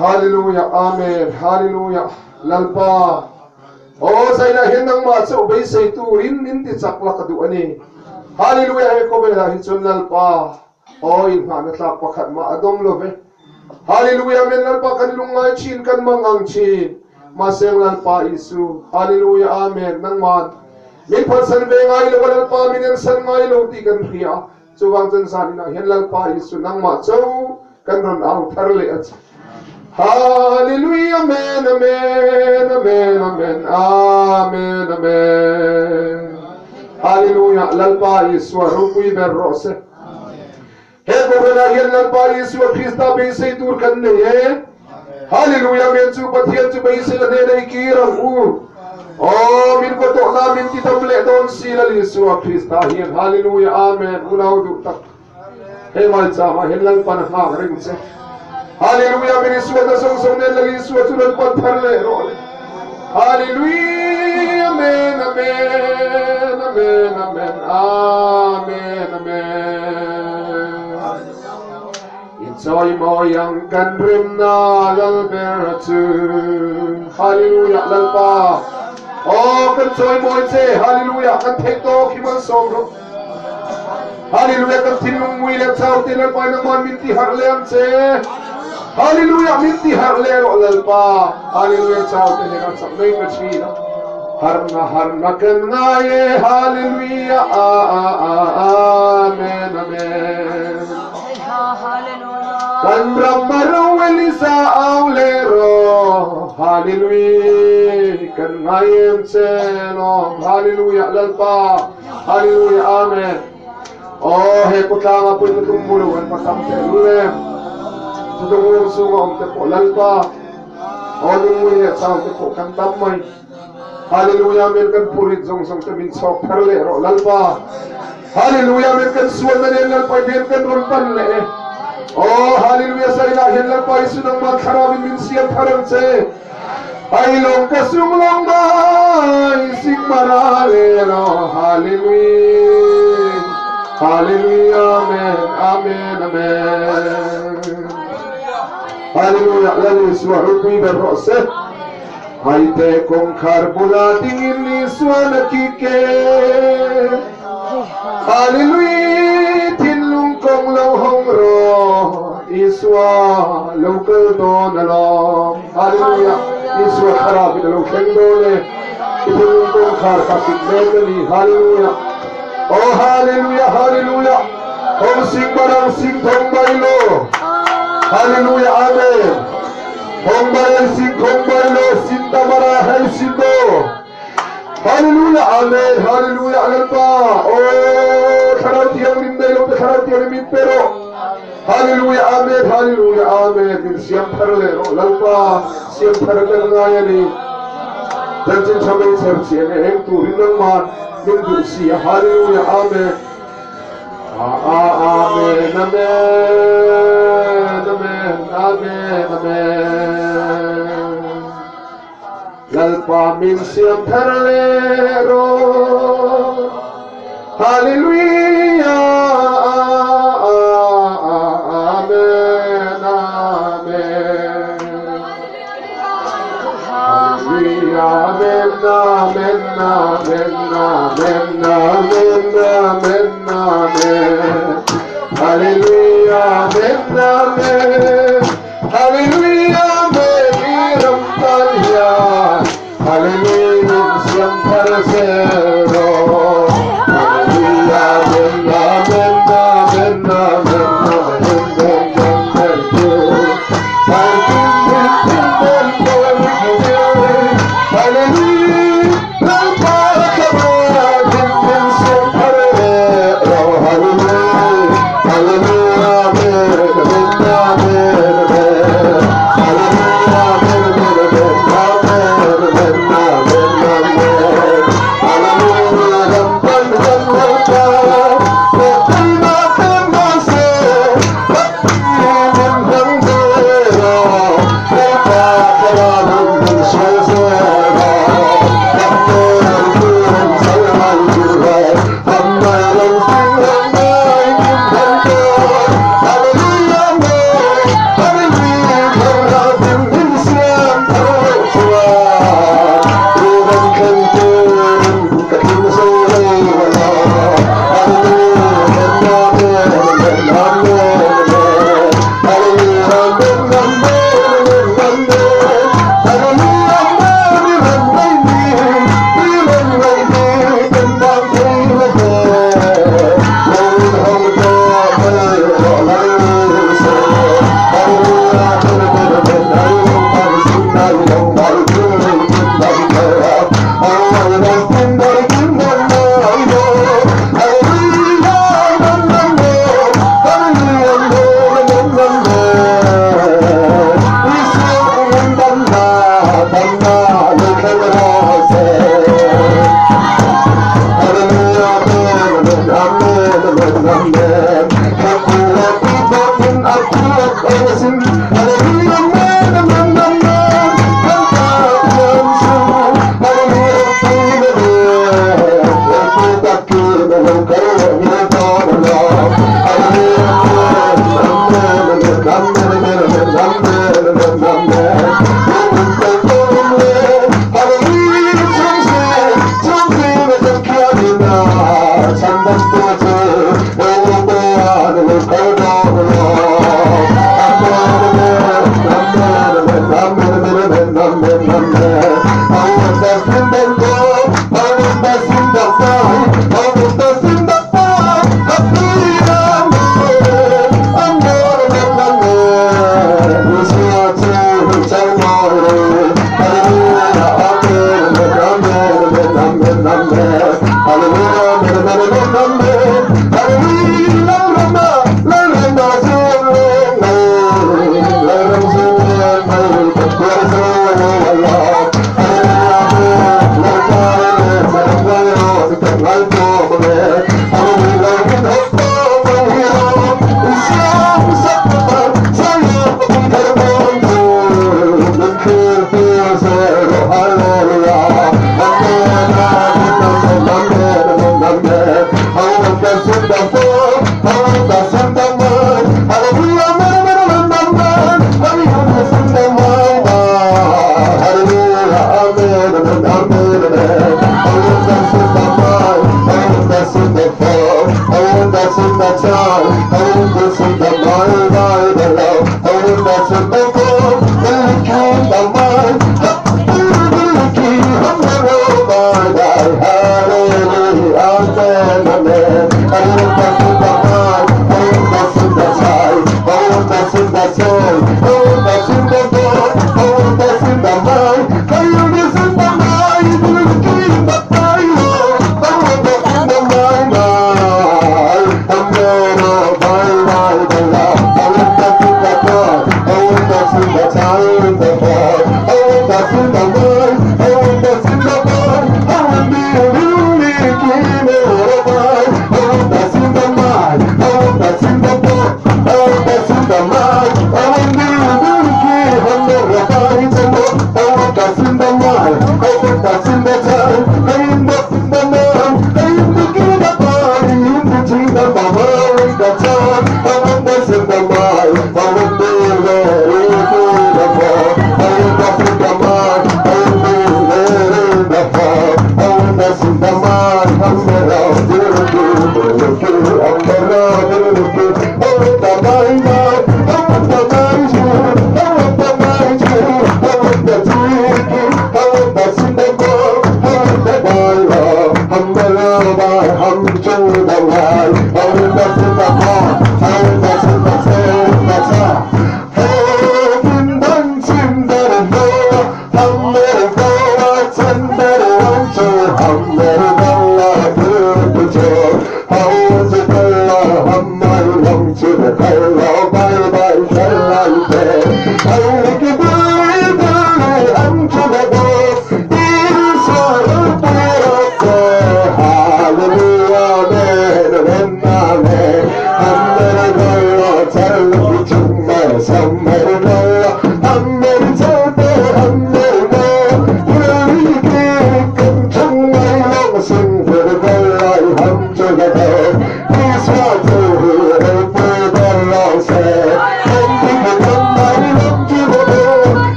Hallelujah Amen Hallelujah Lalpa Aw zainah hian nangmah chauh beisei turin min ti chak la ka duh a ni. Hallelujah He khawvelah hi chuan Lalpa Aw inghahna tlak pakhat mah a dawm lo ve. Hallelujah Amen Lalpa kan lungngai thin kan mang ang thin. Mahse Lalpa Isu Hallelujah Amen nangman min phalsan ve ngai lo a Lalpa min ensan ngai lo tih kan hria. Chuvang chuan zaninah hian Lalpa Isu nangmah cho kan rawn au thar leh a che. Hallelujah Amen Amen Amen Amen Amen Amen Hallelujah Lalpa Isua ropui ber rawh se. He kohhranah hian Lalpa Isua Krista beisei tur kan nei e. Hallelujah Amen Chu Pathian chu beisei a hnena i kir ang u. Aw min va tawh na min ti dam leh dawn si Lal Isua Krista hian Hallelujah Amen Unau duh tak he mai changah hian Lalpan a nghak reng che. Hallelujah Amen Isua na zawng zawng nen Lal Isua chu rawn pan thar leh rawh le. Hallelujah Amen Amen Amen Amen Amen Amen. I chawimawi ang kan rimna Lal ber chu. Hallelujah Lalpa Aw kan chawimawi che Hallelujah kan theih tawk hi malsawm rawh. Hallelujah kan thinlung mui leh chau te Lalpa in nangman min ti harh leh ang che. Hallelujah min ti harh leh rawh Lalpa. Hallelujah chau te hnenah chak mai ka thin a. Harhna harhna kan ngai e Hallelujah Amen Amen. Kan ram a ro Elisa au leh rawh Hallelujah kan ngai em che lawm Hallelujah Lalpa Hallelujah Amen. Aw he kawtlanga pawhin tum mu lo an pa tam teh lul em. Chutawng chhunga awm te pawh Lalpa Aw lungmui leh chau te pawh kan tam mai. Hallelujah Amen kan phurit zawng zawng te min chhawk thar leh rawh Lalpa. Hallelujah Amen kan sualna nen Lalpa i hnen kan rawn pan leh e. Aw Hallelujah Zainah hian Lalpa Isu nangmah thlarau in min siam thar ang che. Ai lawng ka sung lawng mai sing mara le lo Hallelujah Hallelujah Amen Amen Amen Hallelujah Lal Isua ropui ber rawh se. Haite kawngkhar bula dingin Isuan a kik e. Hallelujah thinlung kawng lo hawng rawh Isua lo kal dawn alawm. Hallelujah Isua thlarau in a lo thleng dawn e. I thinlung kawngkhar kha kik mek a ni. Hallelujah Oh Hallelujah Hallelujah Hawng sing barang sing thawng bai law. Hallelujah Amen. Hong barai sing khong bai lo sin tamara hei sin do. Hallelujah Amen Hallelujah Lalpa Oh Thlarau Thianghlim nei lo te Thlarau Thianghlim min pe rawh. Hallelujah Amen Hallelujah Amen min siam thar leh rawh Lalpa siam thar kan ngai a ni. Chanchin tha mei chher chian e eng turin nangman min duh si a Hallelujah Amen. Amen Amen Amen Amen Amen Lalpa min siam thar leh rawh Hallelujah Amen Amen Hallelujah Amen Amen Amen Amen Amen Amen Amen Hallelujah Amen Amen Hallelujah Amen I ram tan hian Hallelujah min siam thar zel rawh Hallelujah Amen Amen Amen Amen Amen Amen